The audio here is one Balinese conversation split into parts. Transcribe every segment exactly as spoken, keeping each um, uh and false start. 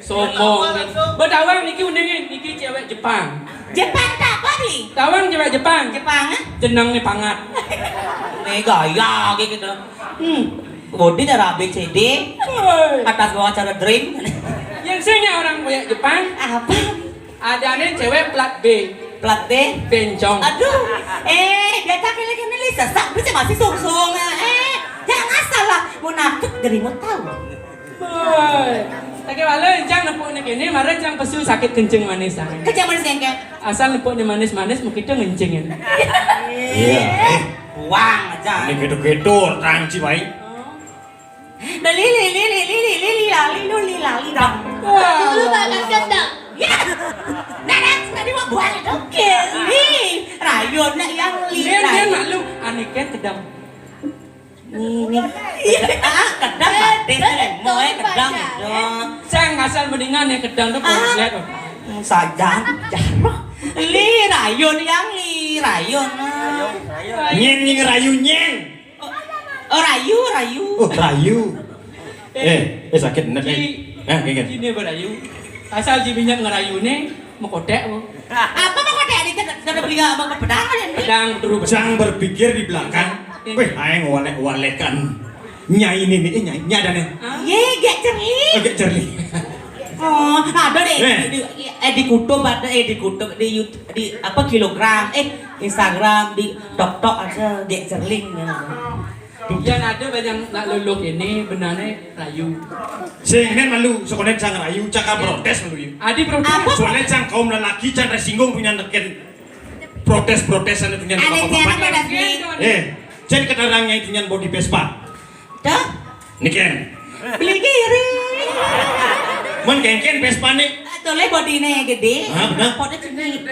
Sombong kan. Betawang niki uninge, niki cewek Jepang. Jepang tak apa ni? Tawang cewek Jepang. Jepang, eh? Jenengne pangat. Ini gaya kayak gitu. Hmm. Bodi cara A B C D. Woi. Atas bawah cara drain. Yang sini orang kayak Jepang. Apa? Adane cewek plat B. Plat B? Bencong. Aduh. Eh, dia tak kira kena li sesak, bisa masih sungsung. Eh, jangan salah. Munafik gerimu tahu. Woi. Take wale encang nepuk nek ini, mare encang pesu sakit kencing manis, ah. Kencing manis, Kengkeng. Asal nepuk nek manis-manis, mau kita ngencingin. Iya. Eh, buang aja. Ini gitu-gitu, orang Cibai. Dah lili, lili, lili, lili, lali, luli, lali, dong. Wah. Dulu banget kan, dong. Ya. Nah, nah, tadi mau buang itu. Oke. Li, rayun, nak yang li, Dia, dia rayun. Maklum, aneh kan kedam. Ni, ni. Ah, kedang batis ni, moe kedang itu. Sang asal mendingan ya kedang tu konslet. Sajan, jarah. Li rayun yang li rayun. Nyen, nyen rayu nyen. Oh, rayu, rayu. Oh, rayu. Eh, eh, sakit bener, eh. Ji, eh, kayak gini. Ji ni berayu. Asal ji minyak ngerayu ni, mekotek, oh. Apa mekotek ni? Kada, kada beli apa, apa pedang aja ni? Pedang, betul, betul. Jang berpikir di belakang. Eh. Weh, aing walek-walekan. Nyai ni, ni, eh, nyai, nyai ada ni. Hah? Ye, gek cerli. Oh, gek cerli. Oh, ada deh. Eh. Di, di, eh, di kutub ada, eh, di kutub, di YouTube, di apa, kilogram, eh, Instagram, di TikTok ada, gek cerling. Ya. Yan ada banyak nak luluk ini, benarnya rayu. Sing, nen malu, sekolah sang rayu, cakap protes malu ya. Adi protes. Apa? Soalnya sang kaum lelaki, can resinggung punya neken protes-protesan itu nyan bapak-bapak. Ada yang ada, Dwi. Eh, can kedarangnya itu nyan body Vespa. Dah? Niken. Beli kiri. Mon kengken Vespa ni. Toleh body ne gede. Hah, benar? Potnya cumi.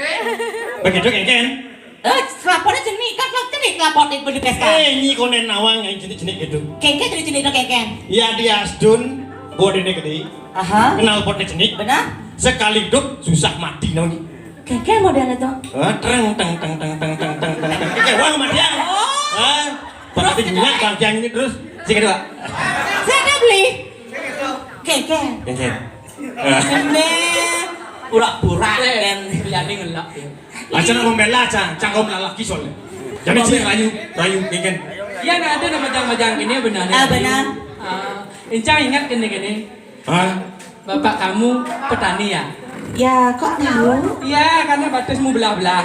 Begitu kengken. Eh, selapotnya jenik, kan selapot jenik, selapot di beli pesta. Eh, nyi konen nawang yang jenik-jenik gitu. Kengken jenik-jenik dong, kengken. Ya, dia astun, bodine gede. Aha. Kenal potnya jenik. Benar? Sekali hidup, susah mati, naon ni. Kengken modelnya tuh. Hah, tereng, teng, teng, teng, teng, teng, teng, teng, teng. Eh, wah, mati ya. Oh. Hah? Terus berarti kedua? Banyak bang tiang ini terus. Si kedua. Saya ada beli. Kengken. Kengken. Ini pura-pura, eh, kan. Berani ngelak, ya. Acan membela, Cang. Cang kau melalaki soalnya. Jadi, Cing, rayu, rayu, ya kan? Iya, nah, ada nama jang-majang ini benar. Ah, benar. Ah, Encang ingat gini-gini. Hah? Bapak kamu petani, ya? Ya, kok tahu? Iya, karena batismu belah-belah.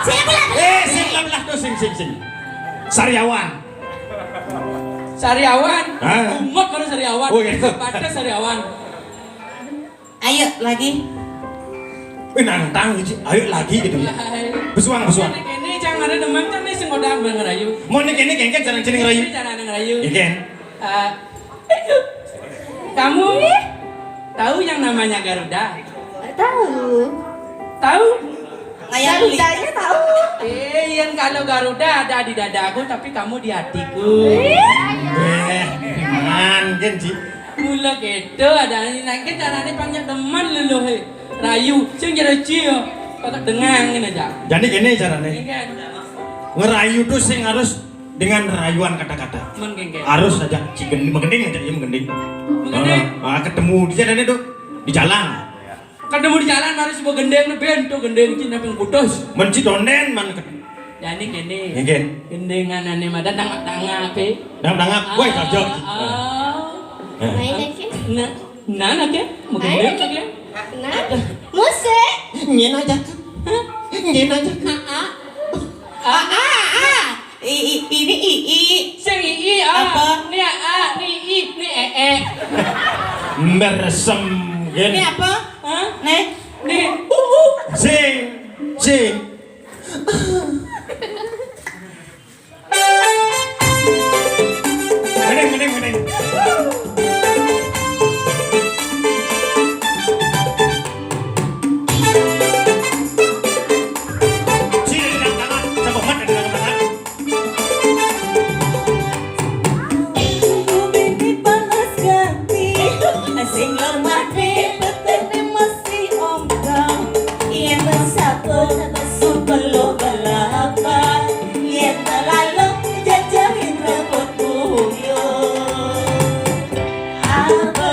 Saya belah-belah. Eh, sing belah-belah tuh, sing, sing, sing. Sariawan. Sariawan? Hah? Bungut baru sariawan. Oh, gitu. Batis sariawan. Ayo lagi. Eh, nantang, Ci. Ayo lagi gitu ya. Hai. Besuang, besuang. Ini, ini jangan ada teman kan nih sing udah ngerayu. Mau nih, ini kengken cara cini ngerayu. Ini cara ngerayu. Iya, kan? Eh, kamu tahu yang namanya Garuda? Tahu. Tahu? Kayak Garudanya tahu. Eh, yang kalau Garuda ada di dadaku, tapi kamu di hatiku. Eh, man, kan, Ci. Mula gitu ada ni, nangke carane panjak demen luluh, eh. Rayu, sing jero cio, pakai dengang ini aja. Jadi gini carane. Ini kan. Ngerayu tuh sing harus dengan rayuan kata-kata. Menggending. Harus aja, Ci, gending, menggending aja, ya, menggending. Menggending. Ah, ah, ketemu di jalan itu, di jalan. Ketemu di jalan harus bawa gending, bento gending, Cina ping putus. Menci donden man ket- Jadi gini. Nggih. Gendingan ane mada tangap-tangap, eh. Tangap-tangap, woi, kerja. Ah. Main aja. Nah, nah, oke. Mau gending, oke. Nah, musik. Nyen aja. Hah? Nyen aja. Ah, ah. Ah, ah, ah. I, i, ini i, i. Sing i, i, ah. Apa? Ni a, ni i, ni e, e. Meresem gini. Ini apa? Hah? Nih. Nih. Uh, uh. Sing, sing. Mending, mending, mending. Sini, dengan tangan. Coba, Mat, dengan tangan. Bini panas gati, sing lemah di petene masih ongkang. Yen sabar sumpelo balapan, yen terlalu jajarin rebut buyung. Apa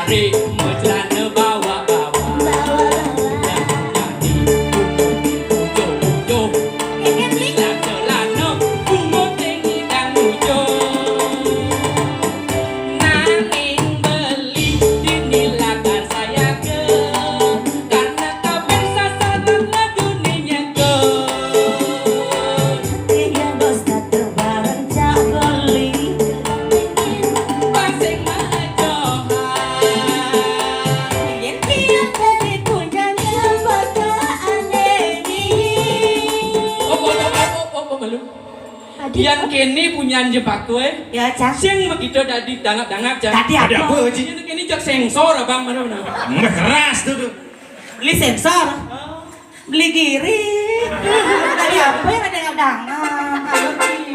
Dik, macelana bawa-bawa. Bawa-bawa. Jadi, pucuh-pucuh. Ini kan beli. Celana, bungut tinggi dan lucu. Nanging beli dinilakan sayaga. Karena kabeh sasaran lagune nyegah. Tiga bos satu bareng cak beli. Pasing majohan. Yen tiap dari punya jabatan ini. Op, op, op, op, op, op, malu. Adi, Yan kene punyan jepako, eh. Ya, Cang. Sing begitu tadi dangap-dangap, Cang. Tadi apa? Tadi apa, Ji? Yan kene cek sensor, abang, mana, mana? Mbah, keras tuh, tuh. Beli sensor. Oh. Beli giri. Tadi apa yang ada yang dangap? Aduh, Ji.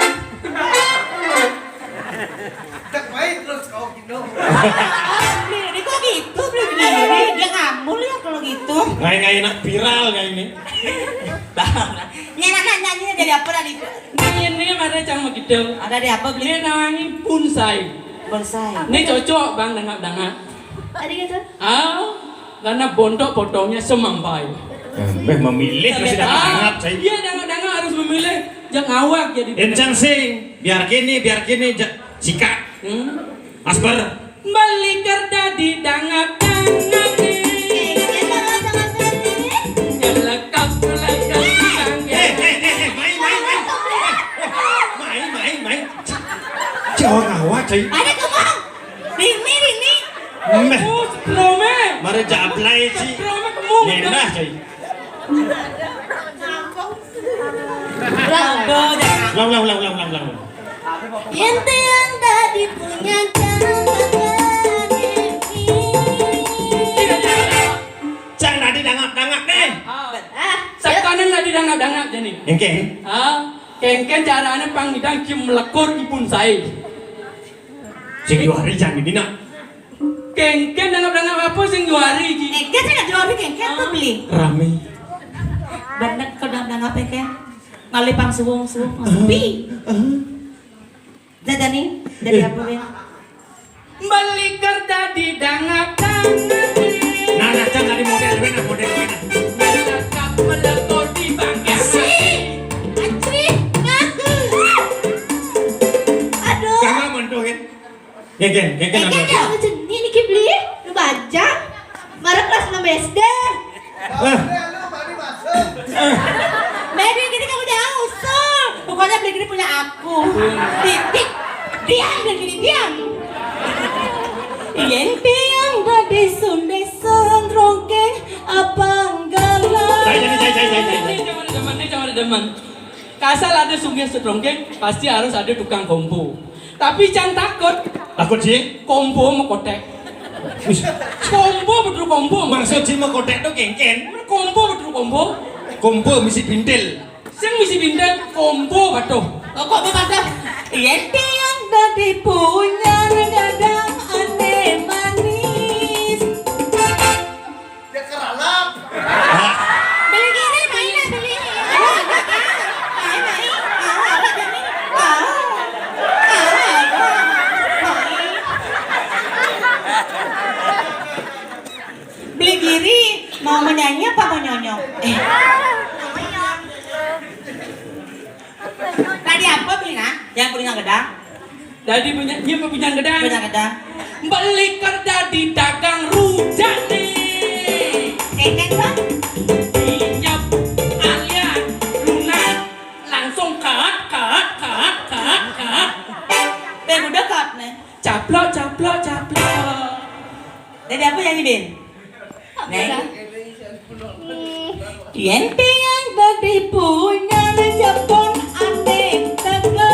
Tak baik terus kau gino. Beli, ini kok gitu, beli giri? Dia ngambul ya kalau gitu. Ngai-ngai nak viral ngai ini. Nyanyi, nyanyi, nyanyi dari apa tadi? Nyanyi ini mana Cang begitu? Ada di apa, beli? Ini namanya bonsai. Bonsai. Ini cocok, Bang, dangap-dangap. Tadi gitu? Ah, karena bontok potongnya semampai. Eh, beh, memilih masih dapat Ah, dangap, saya. Iya, dangap-dangap harus memilih. Jangan awak jadi Encang sing, biar kene, biar kene, ja-, sikat. Hmm. Asper. Beli kerja di dangap-dangap nih. Nyelekap-nyelekap di bangke. Eh, eh, eh, eh, mai, mai, mai. Eh, eh, mai, mai, mai. Jangan awak, cai. Ada kemang. Dini, dini. Meh. Oh, setrome. Mare jablay, ci. Setrome kemung. Ngenah, cai. Rado, jangan. Ulang, ulang, ulang, ulang, ulang, ulang. Yen tiang dadi punya jabatan ini. Cang dadi dangap-dangap nih. Ah. Sakanan dadi dangap-dangap jani. Engke. Ah, kengken carane pang ngidang ki mlekor ipun sae. Sing juari jani dina. Kengken dangap-dangap apa sing juari iki? Engke sing juari kengken apa beli? Rame. Bener kok dangap-dangap ya, Ken? Ngalih pang suwung-suwung sepi. Jajani, dari Eh. apa, Win? Beli ker dadi dangap-dangap. Nah, nah, Cang, dari model, Win, nah, model, Win, nah. Nyelekap melekor di bangke. Asik. Acik. Ngaku. Aduh. Kamu mentuhin. Geng, geng, geng, geng, Eh, geng, geng. Geng, geng, niki beli, lu bajang. Marah kelas enam S D. Eh. Eh. Baby, gini kamu jangan usul. Pokoknya beli gini punya aku. Titik. Diam, beli gini, diam. Yen tiang dadi sunde sandrongkeng apa enggala. Cai, cai, cai, cai, cai, cai. Ini jangan ada demen, ini jangan ada demen. Kasal ada sungai setrongkeng, pasti harus ada tukang kompo. Tapi jangan takut. Takut, Ji? Kompo mekotek. Wis. Kompo betul kompo. Maksud Ji mekotek tuh kengken? Kompo betul kompo. Kompo misi pintil. Sing misi pintil, kompo batuh. Oh, kok batuh? Yen tiang dadi punya gadang ane manis. Dia keralap. Beli gini, main lah, beli. Main, main. Mau apa gini? Mau. Mau apa? Main. Beli giri, mau menyanyi apa mau nyonyok? Eh. Tadi apa beli, nah? Yang punya gedang? Dadi punya, iya, punya gedang. Punya gedang. Beli ker dadi dagang rujak nih. Kengken, Bang? Inyep, alian, lunak, langsung kat, kat, kat, kat, kat. Teh udah kat nih. Caplok, caplok, caplok. Dadi apa nyanyi, Bin? Neng? Hmm. Yen tiang dadi punya Jepun ane teko.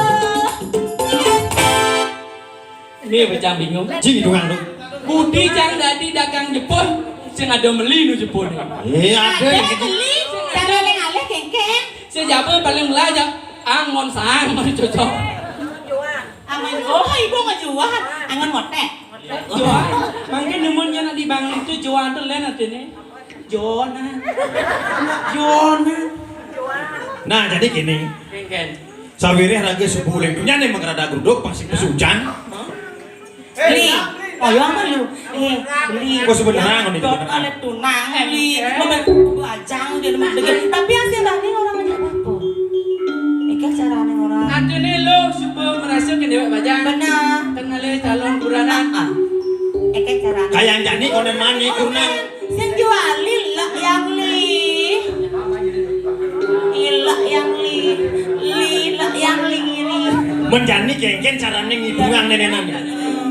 Ini pecah bingung. Ji, doang, Dok. Budi cang dadi dagang Jepun, sing ada meli nu Jepun. Iya, ada. Ada beli, cara ngalih kengken. Sing jabe paling melajak, angon sang, mari cocok. Angon, oh, ibu ngejual. Angon motek. Joan, mangke nemunya nak di bank itu Joan tuh lain artinya. Joan, ah. Joan, ah. Nah, jadi gini. Kengken. Sawireh raga subuh uling dunya nih mengkerada gruduk, pasti pesujan. Hah? Beli. Oh, ya apa lu? Beli. Oh, sebenarnya ngono iki, dot bener. Oleh tunang, beli. Membeli bajang dia, membeli. Tapi hasil tadi orang aja apa? Iki carane orang. Artine lo coba merasa ke dewek bajang. Benar. Kenale calon buranan. Ah. Iki carane. Kayak jani konen mani, kunang. Sing juali lek yang li. Ilek yang li. Li lek yang li ngiri. Menjani kengken carane ngidungan nenenan.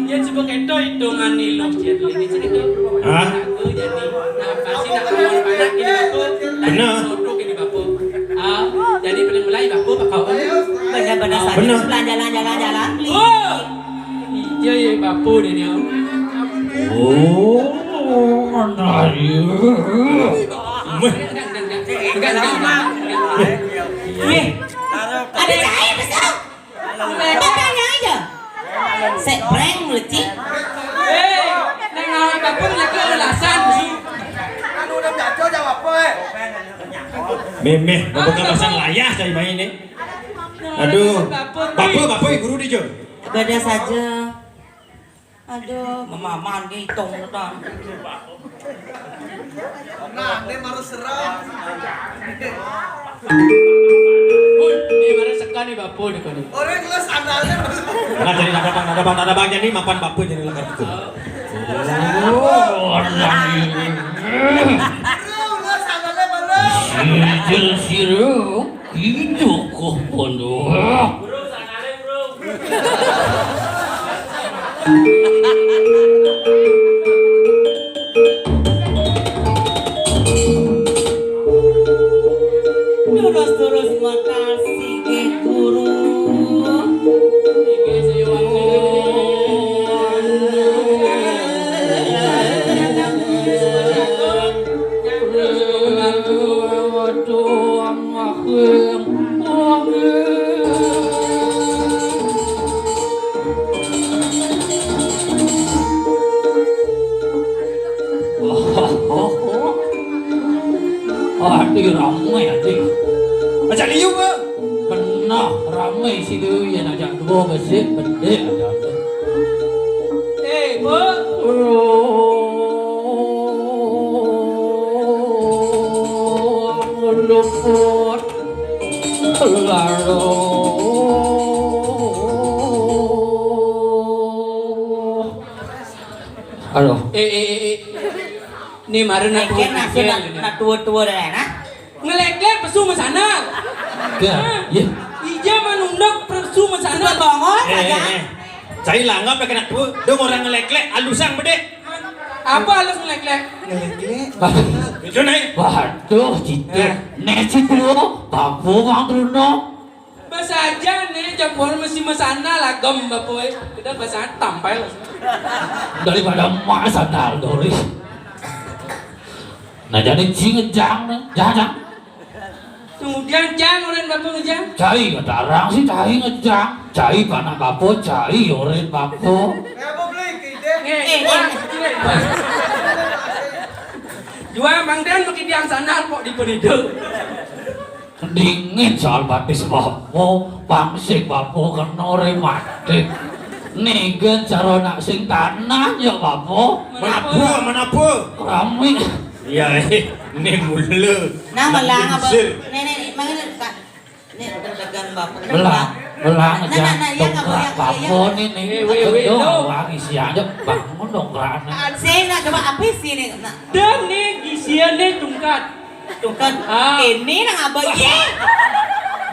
Ya coba keto hitungan nih lo, Jet. Ini cerita. Hah? Aku jadi, nah, pasti nak awal panak ini bapak. Bener. Soto ini bapak. Ah, jadi paling mulai bapak bakal. Bener-bener saja. Bener. Jalan-jalan, jalan-jalan. Oh. Iya, iya, bapu dia ni. Oh, mana dia? Meh. Enggak, enggak, enggak, enggak. Weh, ada cahaya besar. Datangnya aja. Sek prank, lecik. Eh, nang awak bapu lagi alasan, Su. Anu, udah jaco jawab apa, eh? Memeh, membuka pasang layah saya main ni. Aduh, bapu, bapu, guru dia, Jo. Beda saja. Aduh, memaman dihitung, Tan. Nah, ini baru serem. Ui, ini baru sekan nih, bapu, nih, kau nih. Orang lu sandalnya baru. Nah, jadi ada bang, ada bang, ada bang, jadi mapan bapu jadi lekar tu. Oh, orang ini. Baru, lu sandalnya baru. Sijil sirung. Iduh, kok bondo. Terus-terus makasih, Gek Guru. Adi rame, Adi. Aja liu, Pak. Kena rame sih tu, ya, nak jak dua besik, pendek aja. Eh, Bu. Luput. Lalu. Aduh. Eh, eh, eh, eh. Ni mara nak tua nak tua dah, nak tua-tua dah, nah. Ngelek-lek pesu mesana. Ke? Hah? Iya. Ija manunduk pesu mesana. Suka bongol eh, saja. Eh, eh. Cai langgap dah kena tua. Dong orang ngelek-lek, alusang bedek. Apa alus ngelek-lek? Ngelek-lek. Itu naik. Waduh, gitu. Eh. Nesi tua, bapu bang Bruno. Bahasa aja nih, campur mesti mesana lagam bapu eh. Kita bahasa tampil. Daripada emak sandal dori. Nah, jadi ji ngejang nih, jang, jang. Kemudian jang orang bapu ngejang. Cai ngedarang sih, cai ngejang. Cai panak bapu, cai orang bapu. Eh, apa beli? Kide? Eh, eh, eh. Dua Mang Dan pakai tiang sandal kok di penidu. Dingin soal batis bapu, pangsik bapu kena rematik. Nigen cara nak sing tanah ya bapu. Menapu, menapu. Keramik. Iya, eh, ini mula. Nah, melang apa? Nenek, mana tak? Ini udah dagang bapu. Melang, melang. Nah, nah, nah, iya, nggak boleh, iya, iya. Bapu nih, nih. Eh, weh, weh, lo. Doang isi aja, bangun dong, kerana. Saya nak coba apa sih nih? Nah. Dan nih, isiannya tungkat. Tuh kan, ah. Ini nang abah, iya.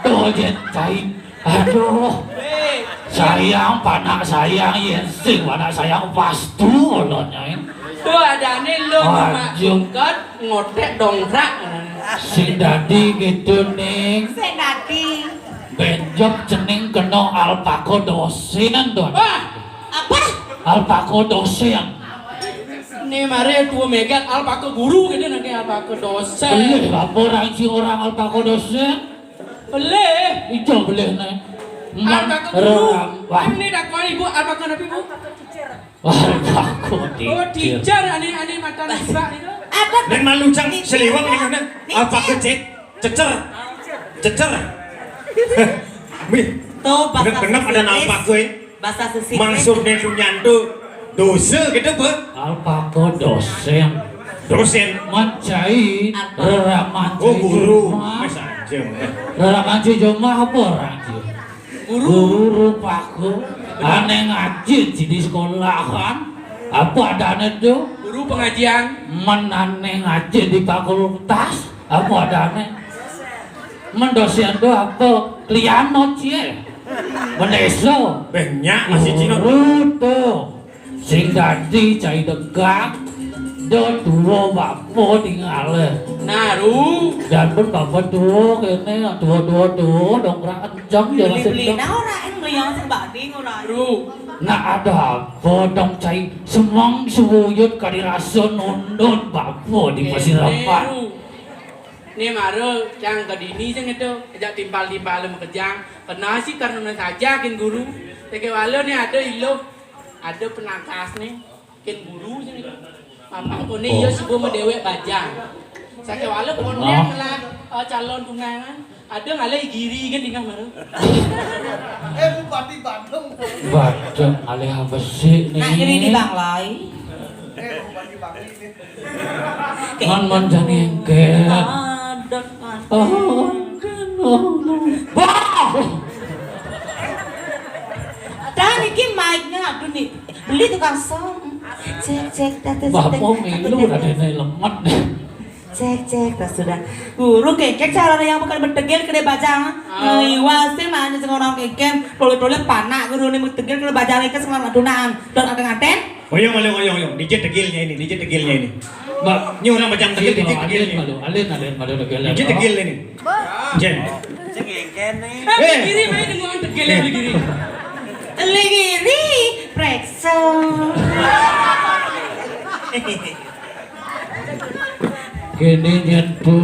Tuh, Jen, cai. Aduh. Eh. Sayang, panak sayang, iya sing panak sayang, pas tuh ulonnya, eh. Tuh, ada nih lo, Mak Jungkat, ngotek dongkrak. Sing dadi gitu, Ning. Sing dadi. Benjok cening kena alpako dosen, tuh. Wah. Apa? Alpako dosen. Nih mare tua megat alpaka guru gitu nanti alpaka dosen. Belih apa orang si orang alpaka dosen? Belih. Ijo belih nih. Alpaka guru. Wah. Ini dakwah ibu alpaka nabi bu? Alpaka teacher. Oh teacher ane ane mata nembak itu. Apa? Dan malu cang seliwang nih kan. Alpaka cek cecer cecer. Wih. Tuh bahasa bener-bener ada nampak gue. Bahasa sesik. Maksudnya lu nyantu. Dosa gitu, Pak. Alpaka dosen. Dosen. Mencai. Apa? Reraman. Oh, guru. Mas aja. Reraman si Joma apa orang sih? Guru. Guru paku. Aneh ngaji di sekolahan. Apa adanya tuh? Guru pengajian. Men aneh ngaji di fakultas. Apa adanya? Men dosen tuh apa? Kliano cie. Meneso. Banyak masih Cina. Guru tuh. Sing dadi cai degang, do tuwa bapa tingale. Naru. Dan pun bapa tuwa kene, tuwa-tuwa tuwa, dongkrak kenceng, ya masih beli-beli kenceng. Nah, ora en mliyong sing badi ngono. Ru. Nak ada apa dong cai semang sewuyut kadi rasa nundun bapa di Mesir apa? Ru. Ni mara cang kedini sing itu, ajak timpal-timpal makejang. Kena sih karena saja kin guru. Teke wala ni ada iluh. Ada penakas nih, kin guru sini. Apa kone iya subuh mau dewek bajang. Sakewala konden lah, eh, calon tunangan. Ada ngalih giri kan tinggal mana? Eh, Bupati Bandung. Waduh, alih apa sih nih? Nak ini di Bang Lai. Eh, Bupati Bandung ini. Mon, mon, jangan engkel. Padat, padat. Oh, kan, oh, oh. Wah! Dan iki mic-nya, aduh nih. Beli tukang som. Cek, cek, tes, tes. Wah, mau ngilu, ada yang lemet nih. Cek, cek, tes sudah. Guru kekek cara yang bukan bertegil kena baca. Ah. Ngiwas sih, mana sing orang kekek. Tolong-tolong panak guru nih bertegil kena baca kekek sekolah adunan. Dan ada ngaten. Oyong, oyong, oyong, oyong. Dijit tegilnya ini, dijit tegilnya ini. Mbak, ini orang macam tegil, dijit tegil ini. Alin, alin, alin, alin, alin. Dijit tegil ini. Jen. Sing ngengken nih. Eh, kiri, main dengan tegil yang kiri. Lagi ini, prekso. Kene nyen, Bu.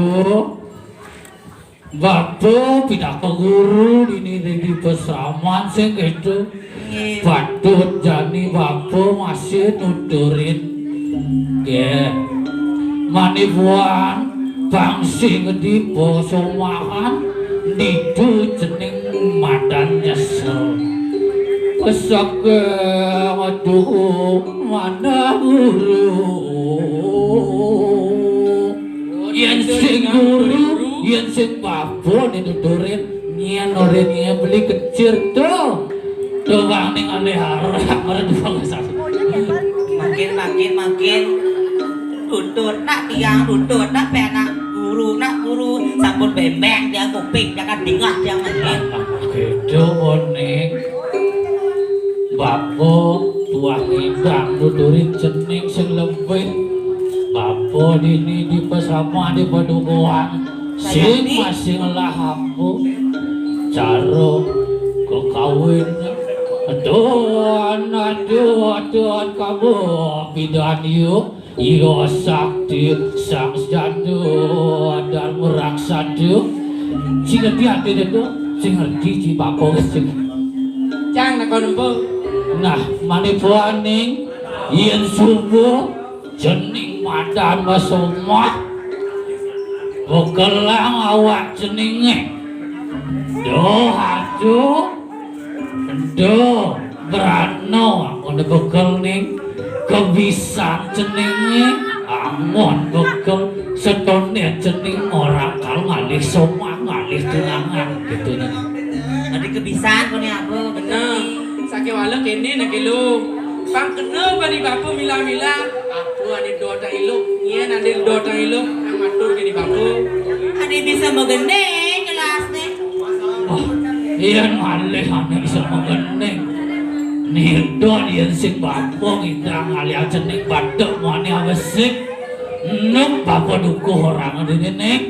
Bapa, pinaka guru dini di pesraman sing gitu. Nggih. Patut jani bapa masih nuturin. Nggih. Manipuan pang sing di pesomahan ditu cening madan nyesel. Pesake aduh mana guru. Yen sing guru, yen sing bapa nih nuturin, nyen orin nyen beli kecil tuh. Tuh bang ning aneh arah, arah di bawah satu. Makin, makin, makin. Tutur nak tiang, tutur nak penak guru, nak guru. Sampun bembeng tiang kuping, jangan dingah tiang makin. Gitu, Boning. Bapa tuah ngidang nuturin cening sing lebih. Bapa dini di pesama di padukuhan. Sing masih ngelah apa? Cara kekawin. Aduh, aduh, aduh, kamu bidan yuk. Ira sakti sang sadu dan murang sadu. Sing ngerti ati dedo, sing ngerti ci bako sing. Cang nakon empu. Nah, manipuaning yen subuh cening madan masomah. Bekelang awak ceninge. Doh aduh. Ento, brano, amun bekel ning kebisan ceninge, amun bekel setone cening ora kal ngalih somah, ngalih tunangan, gitu nih. Tadi kebisan kone apa? Bener. Sakewala kene nak kelo. Pang kena bani bapa mila-mila. Aku ane dota iluk, nyen ane dota iluk, nang matur kene bapa. Ane bisa magendeng jelas nih. Oh, iya malih ane bisa magendeng. Nidon yen sing bapa ngidang ngalih cening bathuk muani awesik. Nuk bapa dukuh orang dene ning.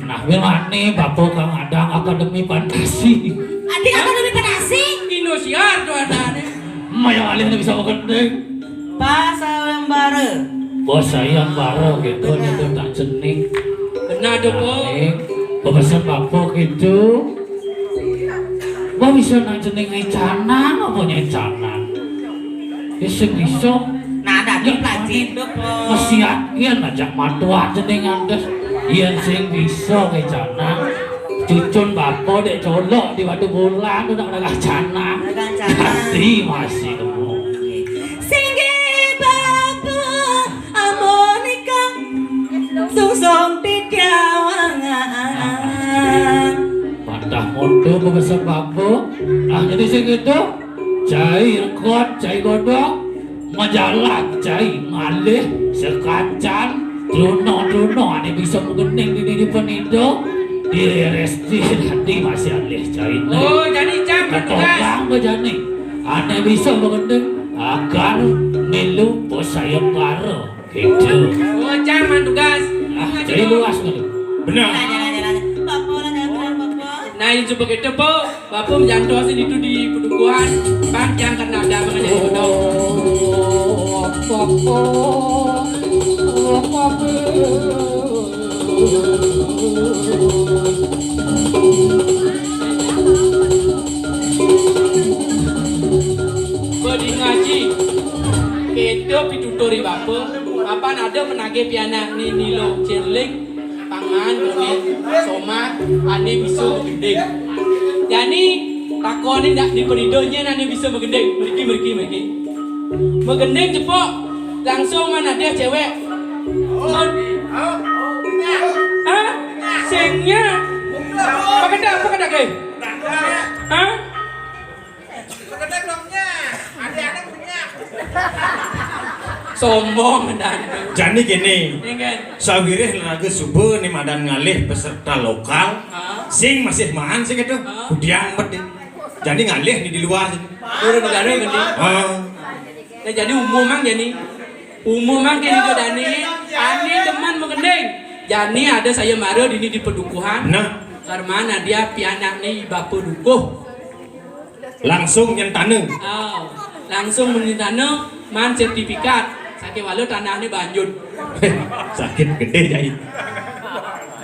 Nah, wis mani bapa kang adang akademi fantasi. Adik akademi fantasi? Indosiar tuh anaknya. Maya alih bisa magendeng. Pas sayembara. Pas sayembara gitu, itu tak cening. Benar tuh, Bu. Nah, ning, pepesen bapa gitu. Wah, bisa nang cening ngecanan apa nyecanan? Ya sing bisa. Nah, dadi ya, plaji itu, Bu. Mesiat kian ajak matuah cening andes. Yen sing bisa ngecanan. Cucun bapa dek colok di Batu Bulan udah udah canan. Udah canan. Dadi masih temu. Sing Basa bapa, ah, jadi sing itu, cai rekot, cai godong, majalan, cai ngalih, sekancan, truna-truna, ane bisa magending di, di penida, di resti tadi masih alih cai ne. Oh, jani cang bertugas. Ketopang ke jani, ane bisa magending, agar milu posayembara. Gitu. Oh, cang bertugas. Ah, jadi luas gitu. Benar. Nanya, nanya, nanya. Bapak, orang nanya, Bapak. Nah, yang coba kita, Pak. Bapa menjantos itu di pedukuhan, bang yang kena ada mengenai bodoh. Badi ngaji, kita pitutur bapa, apan ada menagih pianak ni nilo cerling, pangan, kuning, somah, ane bisa magending. Jani, takon ni dak di penida nyen ane bisa magending. Mriki, mriki, mriki. Magending cepok, langsung man ada cewek. Men- Hah? Sing nya? Pakai dak, pakai dak, eh? Hah? Sombong dan. Jani kene. Ingat. Sawiréh raga suba né madan ngalih peserta lokal, ah, sing masih maan sing itu. Ah. Kudiang bet. Jani ngalih di, di luar. Luar negara ngendi? Ah. Nah, jani umum mang jani. Umum mang kene dani, ane demen magending. Jani ada saya mara dini di pedukuhan. Nah. Karmana dia pianakne bapa dukuh. Langsung nyentana. Oh, langsung menyentana man sertifikat. Saking wala tanahne banjur. Sakit gede jai.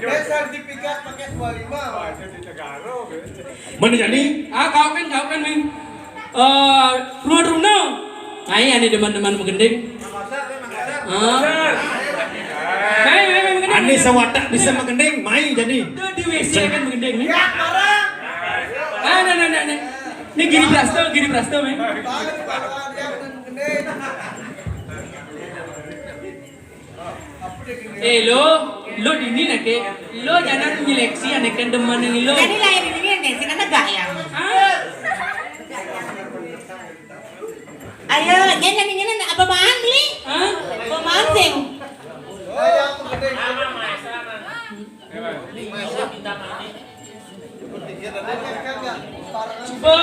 Dia sertifikat pakai dua lima. Mana jani? Ah, kau kan, kau kan, Min. Eh, ruang runa. Ai, ane demen-demen magending. Ah. Mai, mai, mai, magending. Ane sawatek bisa magending, mai jani. Tuh di W C kan magending, ni. Ah, nah, nah, nah, nah. Ni Giri Prasta, Giri Prasta, mai. Eh, lo, lo dini nake, lo jangan nyeleksi ane kan demen ni lo. Jadi lahir ini nih, sing negak ya. Hah? Ayo, nyen, nyen, nyen, apa maan beli? Hah? Apa maan sing? Suba,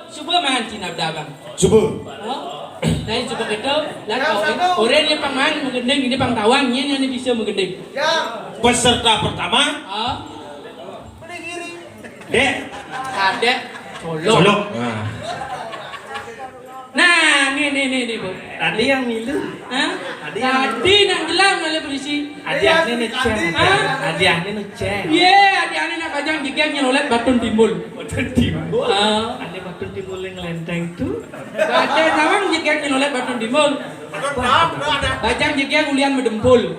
suba maan cina abang. Suba. Oh? Nah, suba kita, lah kau orang ni pang maan magending, ini pang tawang, ini yang bisa magending. Peserta pertama. Oh. Dek. Ada. Colok. Colok. Nah. Nah, ni, ni, ni, ni, Bu. Tadi yang milu. Hah? Tadi yang milu. Tadi nak jelang oleh polisi. Adiahne ngecek. Hah? Adiahne ngecek. Ye, adiahne nak bajang jegeg nyelolet batun timbul. Batun timbul. Ah. Ane batun timbul yang lenteng tu. Bajang tawang jegeg nyelolet batun timbul. Bajang jegeg ulian medempul.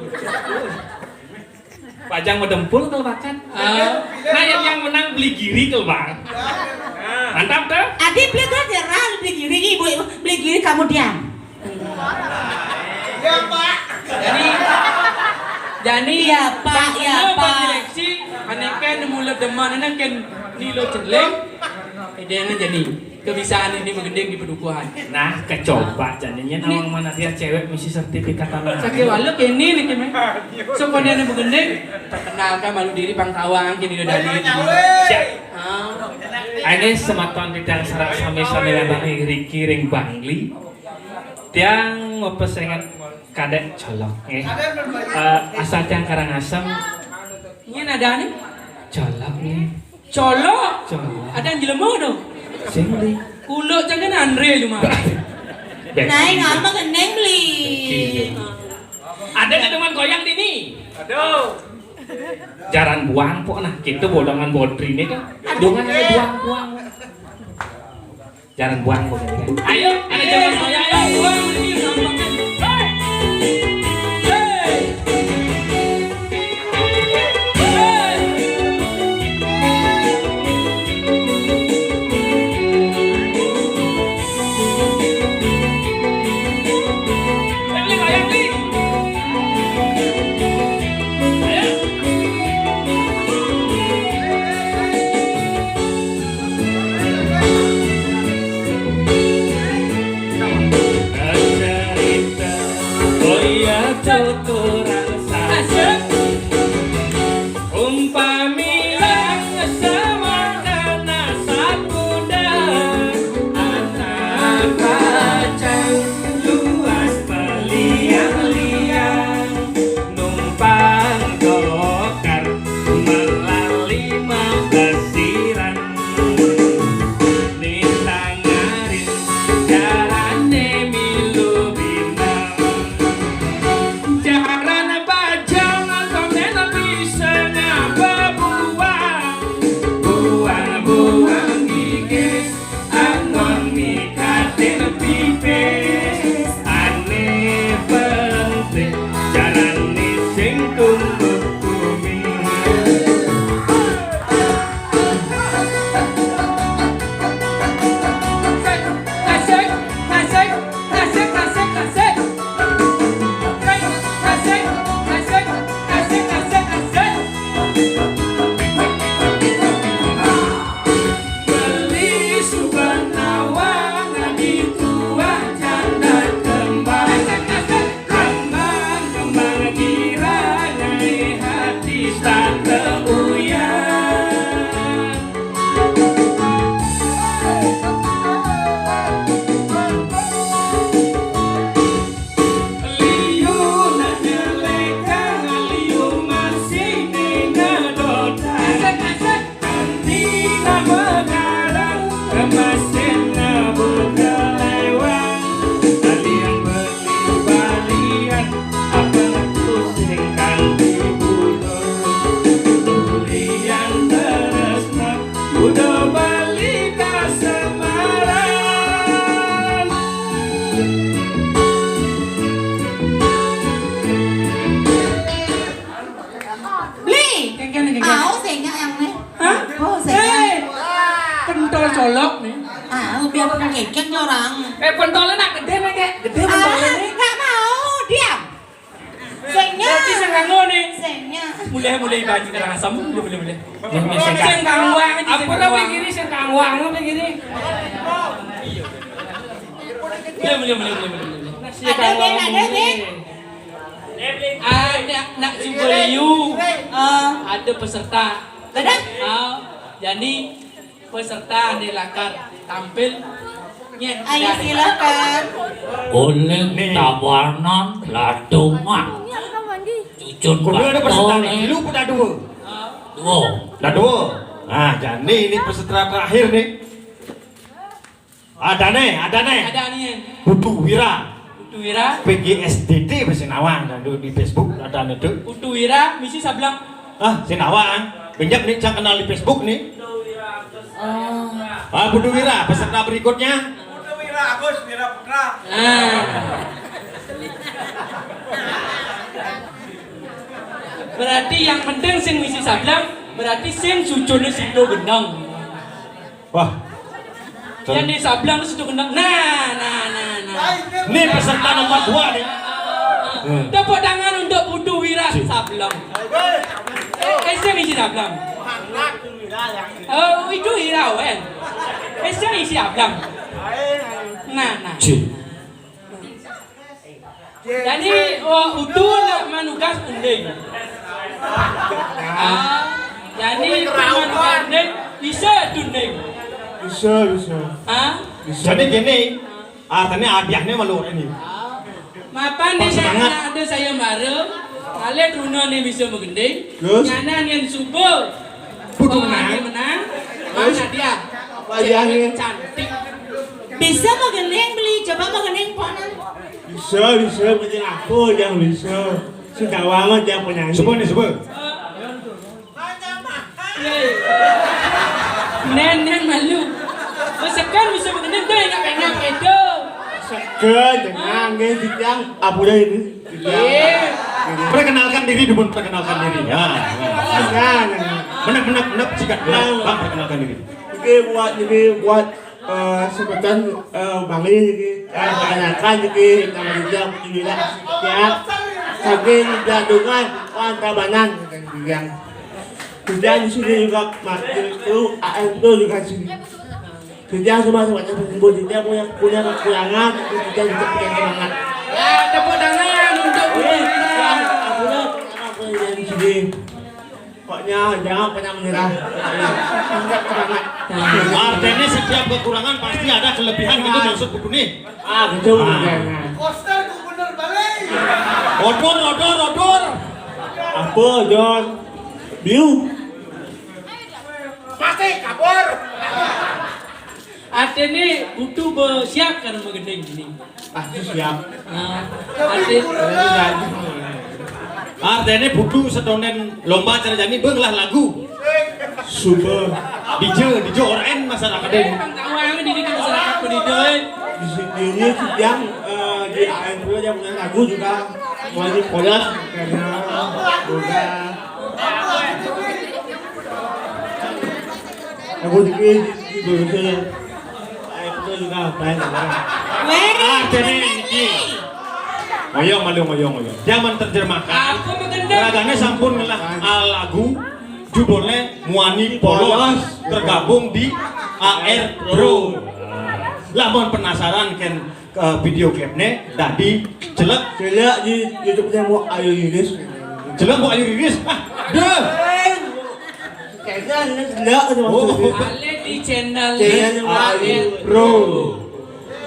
Bajang medempul kalau bakat. Ah. Nah, yang, yang menang beli giri kalau bang. Mantap tuh. Adi beli giri, beli giri, ibu, ibu, beli giri kamu diam. Ya, Pak. Jadi, jadi ya, Pak, ya, Pak. Direksi, ane kan mula demen, ane kan nilo celing. Ide ane jadi. Kebiasaan ini magending di pedukuhan. Nah, kecoba jadinya nawang mana dia cewek misi sertifikat tanah. Sakit walau kene nih kene. Sebenarnya magending, perkenalkan malu diri pang tawang kini udah dari. Siap. Ah. Ini semeton tiang sarak sami-sami ngandani Riki ring Bangli. Tiang mapesengan kadek colok, eh. Eh, asal tiang Karangasem. Ini ada nih. Colok nih. Colok. Colok. Ada yang jelema tu. Sing di. Kuluk jangan Andre cuma. Naik ngapa keneng beli? Ada di teman goyang di ni. Aduh. Jaran buang pok nah, kita bodangan bodri ni kan. Aduh. Jangan ada buang-buang. Jaran buang pok ni kan. Ayo, ada jaran saya, ayo buang ini nampaknya. Hei. Hei. Iya tuturang sasek. Umpami lang semana sakuda anak kacang luas beliang-liang numpang dokar melali mabasiran. Nintang ngarin carane milu bintang. Jaran bajang komen bisa ngapa buang. Buang-buang gigis angon mikatin pipis. Ane penting carane sing tumbuh bumi. Tasik, tasik, tasik, tasik, tasik, tasik. Tasik, tasik, tasik, tasik, tasik, tasik. Beli suban nawang di tuah janda kembang. Kembang, kembang girang, ai hati tak teuyang. Liu nanya lekang, liu masih nina dodang. Asik, asik. Antina begarang, kemasin buka lewang. Balian beli balian, apa pusing kan dibulu. Bulian tresna, udah balik ke Semarang. Beli. Kengkeng, kengkeng. Au, senya yang nih. Hah? Oh, senya. Eh, pentol colok nih. Ah, biar pernah kengkeng orang. Eh, pentolnya nak gede nih, Kek. Gede pentolnya nih. Nggak mau, diam. Senya. Berarti sing nganggo nih. Senya. Mulai, mulai baju Karangasem, mulai, mulai, mulai. Sing kangwang, sing kangwang. Apa kiri, sing kangwang, apa kiri? Mulai, mulai, mulai, mulai, mulai. Ada, Dek, ada, Dek. Ada nak Jubeliu. Ah. Ada peserta. Ada? Ah, jadi peserta ane lakar tampil. Nyen, ayo, silakan. Kulit tawanan ladungan. Cucun. Kudu ada peserta nih. Lu pun ada dua. Dua. Ada dua. Nah, jadi ini peserta terakhir nih. Ada nih, ada nih. Ada nih. Putu Wira. Putu Wira. P G S D T bahasa Nawang dan di Facebook ada nih tuh. Putu Wira misi sableng. Ah, si Nawang. Pinjam nih, cang kenal di Facebook nih. Oh. Ah, Putu Wira, peserta berikutnya. Putu Wira Agus Wira Putra. Nah. Berarti yang penting sing misi sableng, berarti sing cucune situ gendeng. Wah. Yang di sableng itu gendeng. Nah, nah, nah, nah. Nih peserta nomor dua nih. Hmm. Tepuk tangan untuk Putu Wira Sableng. Eh, eh, sing isi sableng. Oh, itu Wira, wen. Eh, sing isi sableng. Nah, nah. Cih. Jadi, oh, utuh nak manugas gending. Ah, jadi utuh manugas gending, bisa gending. Bisa, bisa. Ah? Bisa. Jadi gini, artinya hadiahnya malu ini. Mapan nih, semangat. Ada saya baru. Kalian runa nih bisa menggending. Terus? Nyana yang subuh. Putu menang. Menang. Terus? Mana dia? Wayahnya. Cewek cantik. Bisa menggending, Beli? Coba menggending, Ponan. Bisa, bisa, penting aku yang bisa. Suka banget yang penyanyi. Sebut nih, sebut. Nen, nen malu. Oh, sekan bisa mengenai tuh, enak-enak itu. Sekan, jangan, nggih, Jang, apa ini? Iya. Perkenalkan diri dulu, perkenalkan diri. Ya, ya. Nah, nah, nah. Menep, menep, menep, sikat, menep. Bang, perkenalkan diri. Oke, buat ini, buat Eh, sebutan, eh, Bali iki, eh, kebanyakan iki, nama dia Putu Wira, ya. Saking Bladungan, Tabanan, gitu, yang. Kerja di sini juga, Mas, itu A M tuh juga sini. Kerja semua semuanya tersebut, dia punya, punya kekurangan, tapi kita juga punya semangat. Ya, tepuk tangan untuk Pokoknya jangan pernah menyerah. Ingat semangat. Artinya setiap kekurangan pasti ada kelebihan gitu maksud buku nih. Ah, gitu. Poster gubernur balik. Odor, odor, odor. Apa, John? Biu. Pasti kabur. Artinya butuh bersiap karena magending ini. Pasti siap. Nah, arti artinya butuh setonden lomba cara jani benglah lagu. Suba. Dija, dija orang masyarakat. Eh, bang tahu yang di masyarakat pendidik. Di sini yang eh, di A N P yang punya lagu juga wajib kodas karena udah. Aku juga gitu. Ayo, kita juga apa ya? Weh, ah, jadi ini. Ngoyong, malu ngoyong, ngoyong. Jangan terjemahkan. Aku bener. Raganya sampun ngelah ah, lagu judulnya Muani Polos, tergabung di A R Pro. Lah, mohon penasaran kan ke video klipnya, tadi celek. Celek di YouTube-nya mau Ayu Riris. Celek mau Ayu Riris. Ah, deh. Kayaknya ini celek aja maksudnya. Oh. Ale di channel Ayu Pro.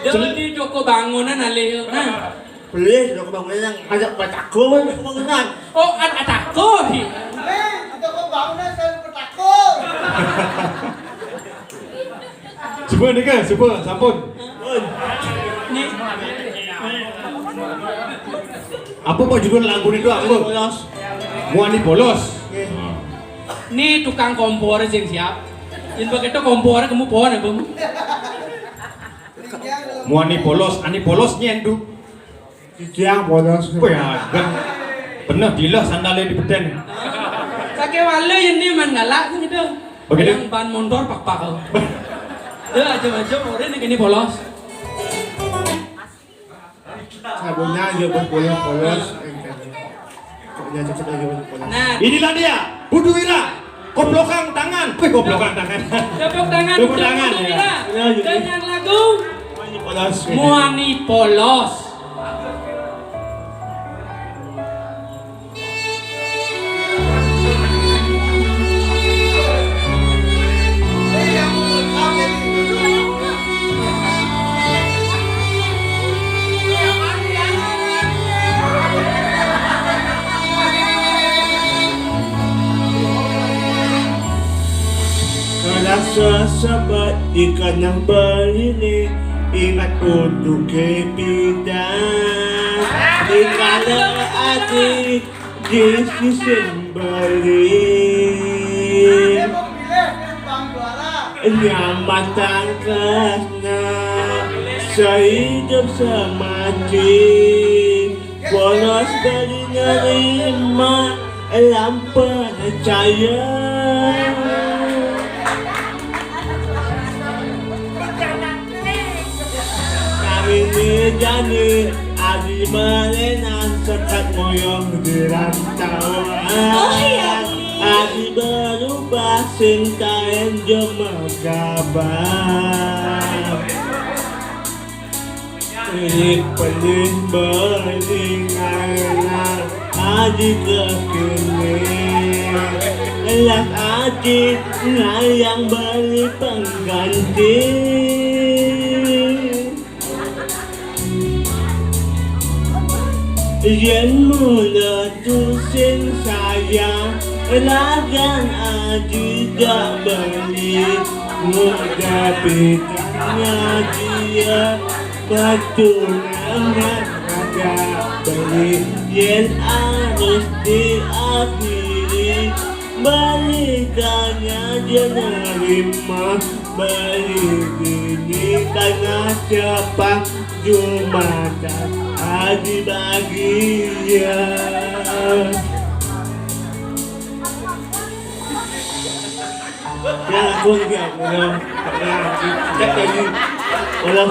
Dulu di toko bangunan ale. Nah. Beli toko bangunan yang ada batako bangunan. Oh, ada batako. Eh, toko bangunan saya batako. Coba nih kan, coba sampun. Nih. Apa mau judul lagu itu apa? Muani Polos. Nih tukang kompor sing siap. Yang begitu kompor kamu pohon apa? Muani Polos, ani polos nyendu. Ciciang polos. Wih, agak. Bener dilah sandalnya di beden. Pakai wale ini man galak gitu. Begitu. Yang ban motor pak-pak. Dia aja-aja orang ini polos. Sabunnya aja berpolos-polos. Pokoknya cocok aja berpolos. Nah. Inilah dia, Budu Ira. Koplokan tangan. Wih, koplokan tangan. Tepuk tangan untuk Budu Ira. Tepuk tangan, ya. Dengan lagu Muani Polos. Rasa sabat ikan yang berinik, ingat untuk kita. Dikala adik di sisi balik. Nyamatan kena sehidup semati. Polos beri nerima lampa cahaya. Kami ni jani adi merenan sekat moyong di rantau. Oh, iya. Adi berubah sinta enjo megabah. Pelik pelih beringaina aji kekini. Elas aji ngayang beli pengganti. Yen mula tusin sayang, lagan aji dak beli. Muda pitanya dia. Batu nama ada beli, yen harus diakhiri. Balikannya dia nerima, beli ini karena cepat Jumatan adi bahagia. Ya, aku lagi, aku udah, udah, cek lagi. Udah.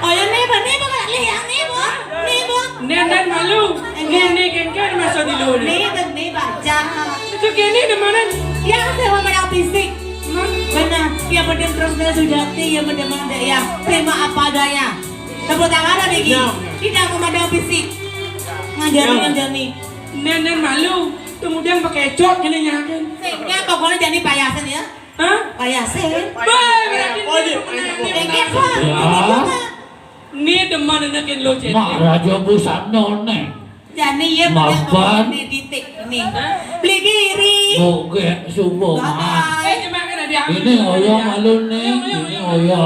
Oh ya, nih, Bang, nih, Bang, lihat, nih, Bang. Nih, Bang. Nen, nen, malu. Enggak. Nih, nih, kengken, masuk di luar. Nih, Bang, nih, Bang, jangan. Itu gini, di mana? Yang saya mau menang fisik. Benar, yang penting terus sejati, yang penting mana ya. Terima apa adanya. Tepuk tangan lagi. Ya. Tidak memandang fisik. Ngajari, ya. Ngajari. Nén, nén malu, kemudian pakécot kéné nyakin. Sing, nyén pokokné jani payasin ya. Hah? Payasin. Bah, berarti Oh, iya. Nggih, Pak. Ya. Né demen enekin lo, Cék. Mak Raja Busana né. Jani ya Mapan. Né ditik né. Hah? Beli kiri. Oke, subuh, Mak. Bapak. Eh, cuma kan ada Ini ngoyo malu né, Ayo, ayo, ini ayo. ngoyo.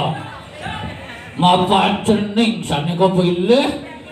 Mapan cening sané kepilih,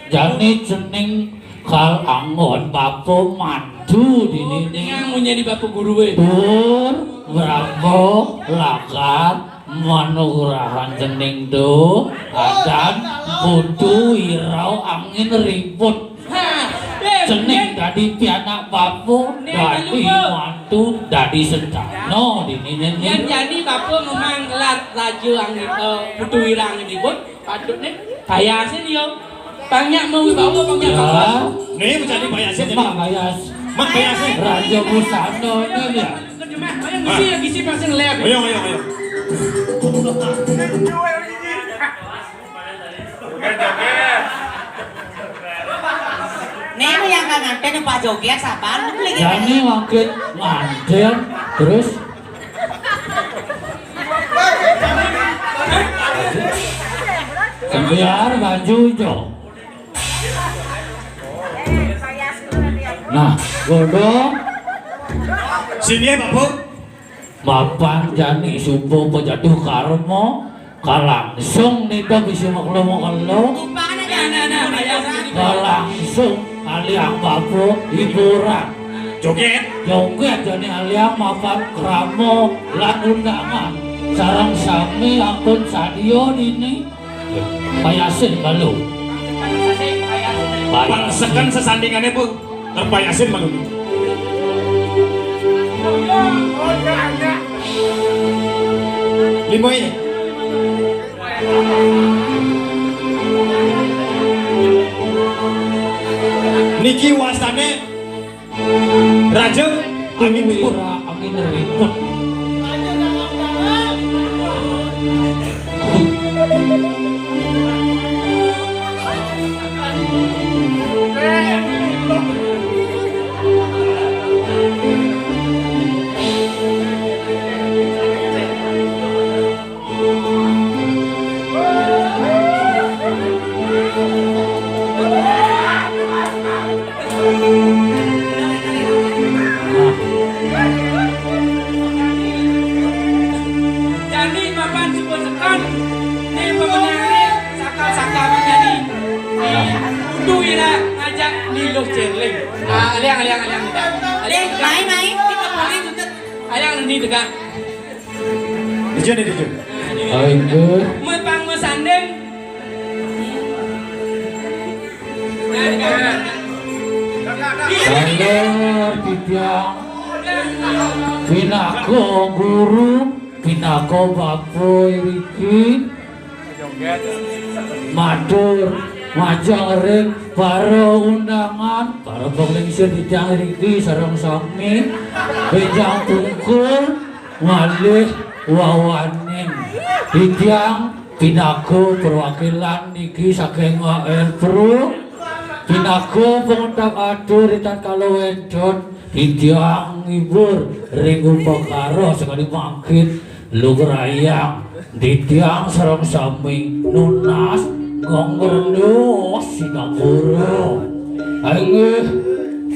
jani cening kal anggon bapa mantu dini né. Yang mau jadi bapak guru, eh. Tur, brapa, lakar, manugrahan cening tu, adan, putu, irau, angin, ribut. Hah, eh, Cening eh. dadi pianak bapa, Nek dadi anu, Bu. mantu, dadi sentana, dini né. Yén jani bapa memang ngelar raja angin, eh, putu irang ribut, patutné payasin yo. Pangnya mau bawa, pangnya Ya. bawa. Nih, menjadi payasin. Mak payas. Mak payasin. Raja Busana né ya. Ayo, ngisi, ngisi, pasti ngeler. Ayo, ayo, ayo. Né yang nganten Pak Joget sapaan? Jani makin nganten terus Sembiar baju ijo. Nah, godong. Sini ya, Bapak. Mapan jani subuh pejaduh karma, kalangsung nida bisi makelo-makelo. Nah, nah, nah, bayar sini. Kalangsung aliang bapa hiburan. Joget. Joget jani aliang mapan krama lan undangan. Sareng sami ampun sadia dini. Payasin malu. Payasin. Pangsekan sesandingannya, Bu. Terpayasin malu. Lima ini. Niki wastane Raja Angin Ribut. Angin Ribut. Jani mapan suku sekan, ni pemenangnya sakal-sakal menjadi. Ni udu ira ngajak ni Luh Cerling. Ah, aliang, aliang, aliang. Aliang, Dek, mai, mai, kita boleh juga. Aliang ni tegak. Dijun, dijun. Ayo. Mepang mesanding. Salah titiang pinaka guru, pinaka bapa iriki. Matur majeng ring para undangan, para panglingsir titiang iriki sareng sami. Bénjang pungkur malih wawaning titiang pinaka perwakilan niki saking A R Pro. Pinaka pangendap atur ri tatkala wénten titiang ngibur ring upakara sakadi mangkin lugrayang titiang sareng sami nunas ngrendus sinampura. Inggih,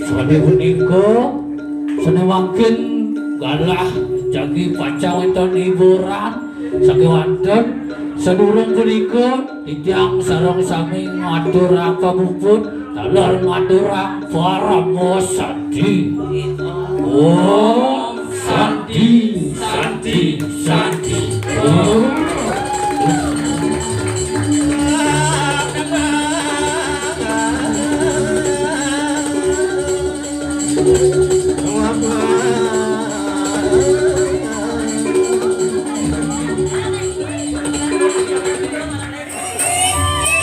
sakadi punika, sané mangkin galah jagi pacang wénten hiburan sakéwanten. Sadurung punika, titiang sareng sami ngaturang pamuput, taler ngaturang parama santi. Om Santi, Santi, Santi. Om.